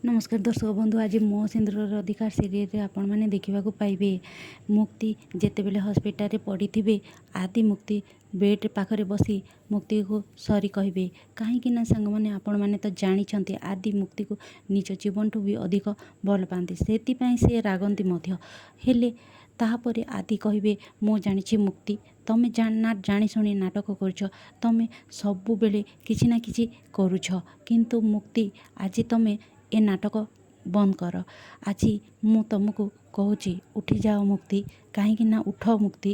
ନମସ୍କାର ଦର୍ଶକ ବନ୍ଧୁ, ଆଜି ମୋ ସିନ୍ଦୁରର ଅଧିକାର ସିରିଏଲରେ ଆପଣମାନେ ଦେଖିବାକୁ ପାଇବେ, ମୁକ୍ତି ଯେତେବେଳେ ହସ୍ପିଟାଲରେ ପଡ଼ିଥିବେ, ଆଦି ମୁକ୍ତି ବେଡ଼୍ ପାଖରେ ବସି ମୁକ୍ତିକୁ ସରି କହିବେ। କାହିଁକି ନା ସାଙ୍ଗମାନେ, ଆପଣମାନେ ତ ଜାଣିଛନ୍ତି, ଆଦି ମୁକ୍ତିକୁ ନିଜ ଜୀବନଠୁ ବି ଅଧିକ ଭଲ ପାଆନ୍ତି। ସେଥିପାଇଁ ସେ ରାଗନ୍ତି ମଧ୍ୟ। ହେଲେ ତାପରେ ଆଦି କହିବେ, ମୁଁ ଜାଣିଛି ମୁକ୍ତି, ତମେ ନା ଜାଣିଶୁଣି ନାଟକ କରୁଛ, ତମେ ସବୁବେଳେ କିଛି ନା କିଛି କରୁଛ। କିନ୍ତୁ ମୁକ୍ତି, ଆଜି ତମେ ଏ ନାଟକ ବନ୍ଦ କର। ଆଜି ମୁଁ ତୁମକୁ କହୁଛି, ଉଠିଯାଅ ମୁକ୍ତି, କାହିଁକି ନା ଉଠ ମୁକ୍ତି।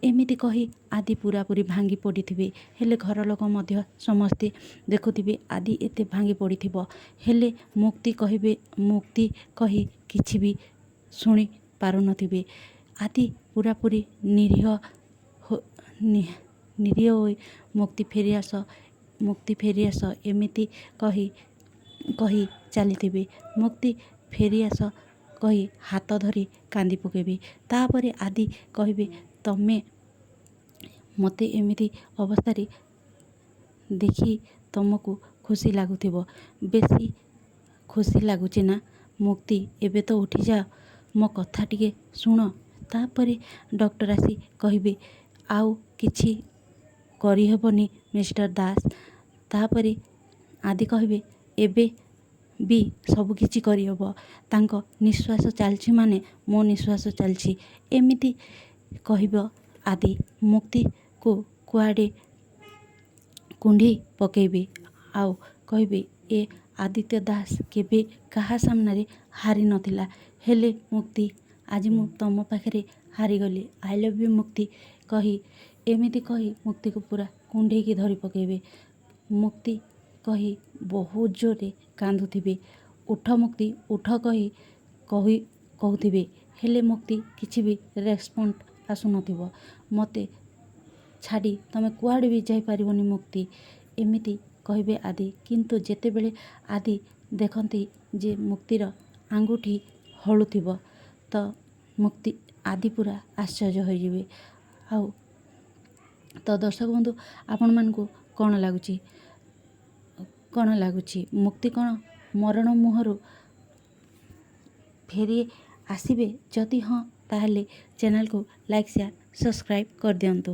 ଏମିତି କହି ଆଦି ପୁରାପୁରି ଭାଙ୍ଗି ପଡ଼ିଥିବେ। ହେଲେ ଘର ଲୋକ ମଧ୍ୟ ସମସ୍ତେ ଦେଖୁଥିବେ ଆଦି ଏତେ ଭାଙ୍ଗି ପଡ଼ିଥିବ। ହେଲେ ମୁକ୍ତି କହିବେ, ମୁକ୍ତି କହି କିଛି ବି ଶୁଣି ପାରୁନଥିବେ। ଆଦି ପୁରାପୁରି ନିରୀହ ହୋଇ ମୁକ୍ତି ଫେରିଆସ, ମୁକ୍ତି ଫେରିଆସ ଏମିତି କହି କହି ଚାଲିଥିବେ। ମୁକ୍ତି ଫେରିଆସ କହି ହାତ ଧରି କାନ୍ଦି ପକାଇବେ। ତାପରେ ଆଦି କହିବେ, ତମେ ମୋତେ ଏମିତି ଅବସ୍ଥାରେ ଦେଖି ତୁମକୁ ଖୁସି ଲାଗୁଥିବ, ବେଶୀ ଖୁସି ଲାଗୁଛି ନା ମୁକ୍ତି? ଏବେ ତ ଉଠିଯାଅ, ମୋ କଥା ଟିକେ ଶୁଣ। ତାପରେ ଡକ୍ଟର ଆସି କହିବେ, ଆଉ କିଛି କରିହେବନି ମିଷ୍ଟର ଦାସ। ତାପରେ ଆଦି କହିବେ, ଏବେ ବି ସବୁକିଛି କରିହେବ। ତାଙ୍କ ନିଶ୍ୱାସ ଚାଲିଛି ମାନେ ମୋ ନିଶ୍ୱାସ ଚାଲିଛି। ଏମିତି କହିବ ଆଦି, ମୁକ୍ତିକୁ କୁଆଡ଼େ କୁଣ୍ଢେଇ ପକାଇବେ ଆଉ କହିବେ, ଏ ଆଦିତ୍ୟ ଦାସ କେବେ କାହା ସାମ୍ନାରେ ହାରି ନଥିଲା। ହେଲେ ମୁକ୍ତି, ଆଜି ମୁଁ ତୁମ ପାଖରେ ହାରିଗଲି। I love you ମୁକ୍ତି କହି, ଏମିତି କହି ମୁକ୍ତିକୁ ପୁରା କୁଣ୍ଢେଇକି ଧରି ପକାଇବେ। ମୁକ୍ତି କହି ବହୁତ ଜୋରରେ କାନ୍ଦୁଥିବେ। ଉଠ ମୁକ୍ତି, ଉଠ କହି କହି କହୁଥିବେ। ହେଲେ ମୁକ୍ତି କିଛି ବି ରେସ୍ପଣ୍ଡ ଆସୁନଥିବ। ମୋତେ ଛାଡ଼ି ତୁମେ କୁଆଡ଼େ ବି ଯାଇପାରିବନି ମୁକ୍ତି, ଏମିତି କହିବେ ଆଦି। କିନ୍ତୁ ଯେତେବେଳେ ଆଦି ଦେଖନ୍ତି ଯେ ମୁକ୍ତିର ଆଙ୍ଗୁଠି ହଲୁଥିବ, ତ ମୁକ୍ତି ଆଦି ପୁରା ଆଶ୍ଚର୍ଯ୍ୟ ହୋଇଯିବେ। ଆଉ ତ ଦର୍ଶକ ବନ୍ଧୁ, ଆପଣମାନଙ୍କୁ କ'ଣ ଲାଗୁଛି? ମୁକ୍ତି କ'ଣ ମରଣ ମୁହଁରୁ ଫେରି ଆସିବେ? ଯଦି ହଁ, ତାହେଲେ ଚ୍ୟାନେଲକୁ ଲାଇକ୍, ସେୟାର, ସବସ୍କ୍ରାଇବ୍ କରିଦିଅନ୍ତୁ।